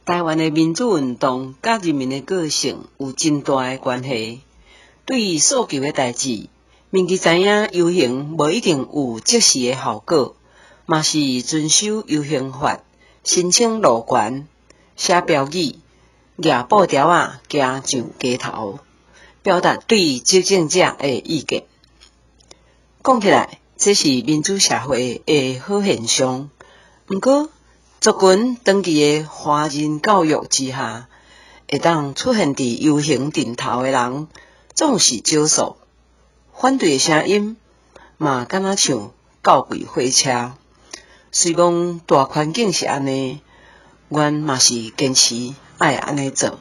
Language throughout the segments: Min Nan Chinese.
台灣的民主運動佮人民的個性有真大的關係。對於訴求的代誌，民己知影遊行無一定有即時的效果，嘛是遵守遊行法，申請路權，寫標語，舉布條仔，行上街頭，表達對執政者的意見。講起來，這是民主社會的好現象。毋過，族群長期的華人教育之下，會當出現佇遊行陣頭的人，總是少數。反對的聲音嘛，敢若像教櫃火車。雖講大環境是按呢，阮嘛是堅持愛按呢做。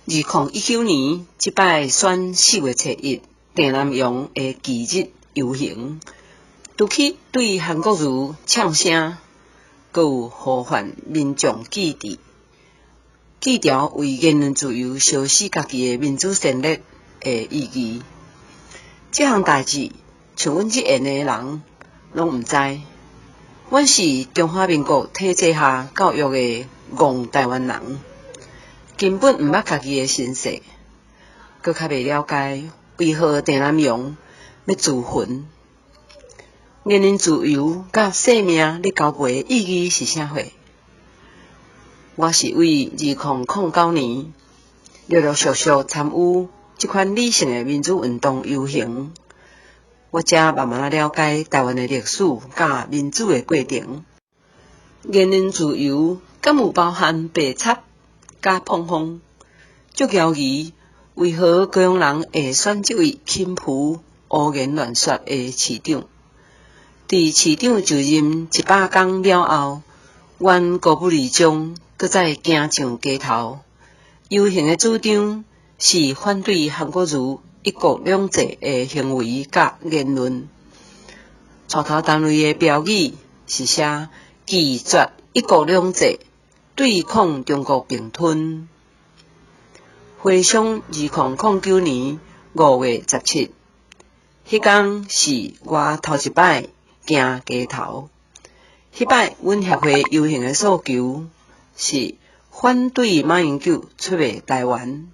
2019年，這擺選4月初1鄭南榕的忌日遊行，除去對韓國瑜嗆聲，閣有呼喚民眾記佇記牢為言論自由燒死家己的民主先烈的意義。這項代誌，像阮這緣的人攏毋知。阮是中華民國體制下教育的戇台灣人，根本毋捌家己的身世，閣較袂了解為何鄭南榕欲自焚。言論自由佮生命咧交賠的意義是啥貨？我是為2009年陸陸續續參與這款理性的民主運動遊行，我才慢慢了解台灣的歷史佮民主的過程。言論自由敢有包含白賊佮膨風？足猶疑為何高雄人會選這位輕浮胡言亂說的市長？佇市長就任100工了後，阮高不離中閣再行上街頭。遊行的主張是反對韓國瑜一國兩制的行為佮言論。帶頭單位的標語是寫拒絕一國兩制，對抗中國併吞。回想2009年5月17，彼工是我頭一擺行街頭。彼擺阮協會遊行的訴求是反對馬英九出賣台灣。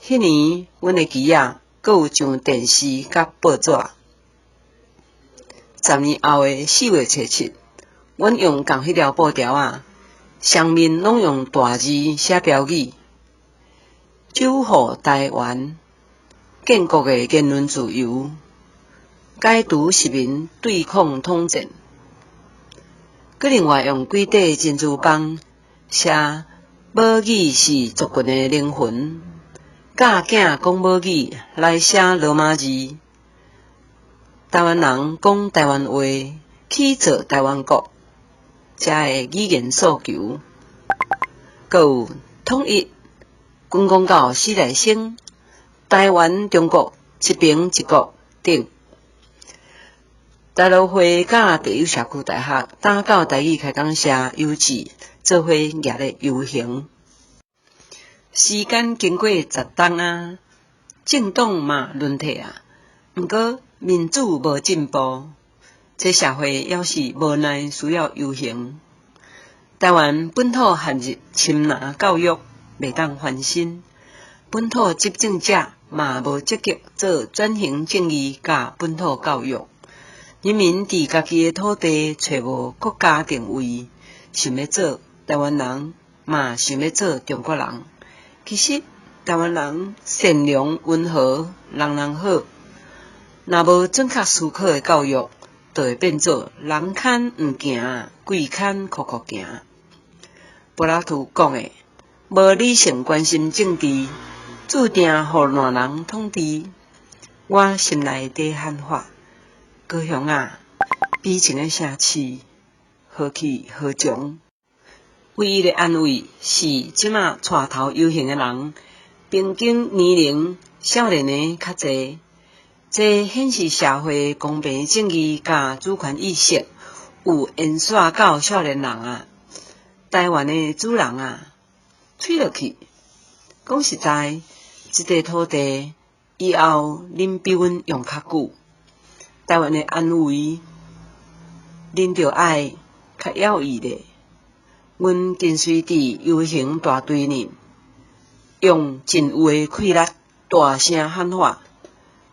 彼年阮的旗仔閣有上電視佮報紙。10年後的4月初7，阮用仝彼條布條仔，上面攏用大字寫標語，守護台灣建國的言論自由，解除市民對抗統戰。閣另外用幾塊珍珠枋寫母語是族群的靈魂，教囝講母語來寫羅馬字。台灣人講台灣話，去做台灣國，遮的語言訴求。閣有統一軍公教四大星，台灣中國一爿一國等。大陸會佮地友社區大學打狗台語開講社有志做伙舉咧遊行。時間經過10冬啊，政黨嘛輪替啊，毋過民主無進步，這社會猶是無奈需要遊行。台灣本土陷入深藍教育，袂當翻身。本土執政者嘛無積極做轉型正義佮本土教育。人民佇家己的土地揣無國家定位，想欲做台灣人，嘛想欲做中國人。其實台灣人善良溫和，人人好。若無準確思考的教育，就會變做人牽毋行，鬼牽箍箍行。柏拉圖講的，無理性關心政治，注定予爛人統治。我心內佇喊話：高雄啊，悲情的城市，何去何從？唯一的安慰是，這馬帶頭遊行的人，平均年齡少年的較濟，這顯示社會公平正義佮主權意識有延續到少年人啊！台灣的主人啊，喙落去！講實在，這塊土地以後恁比阮用較久，台灣的安危，恁著愛較猶豫咧。阮緊隨佇遊行大隊內，用真有的氣力大聲喊話：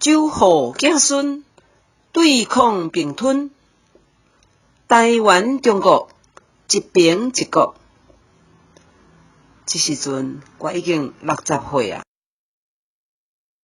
守護子孫，對抗併吞，台灣中國一爿一國。這時陣我已經60歲矣。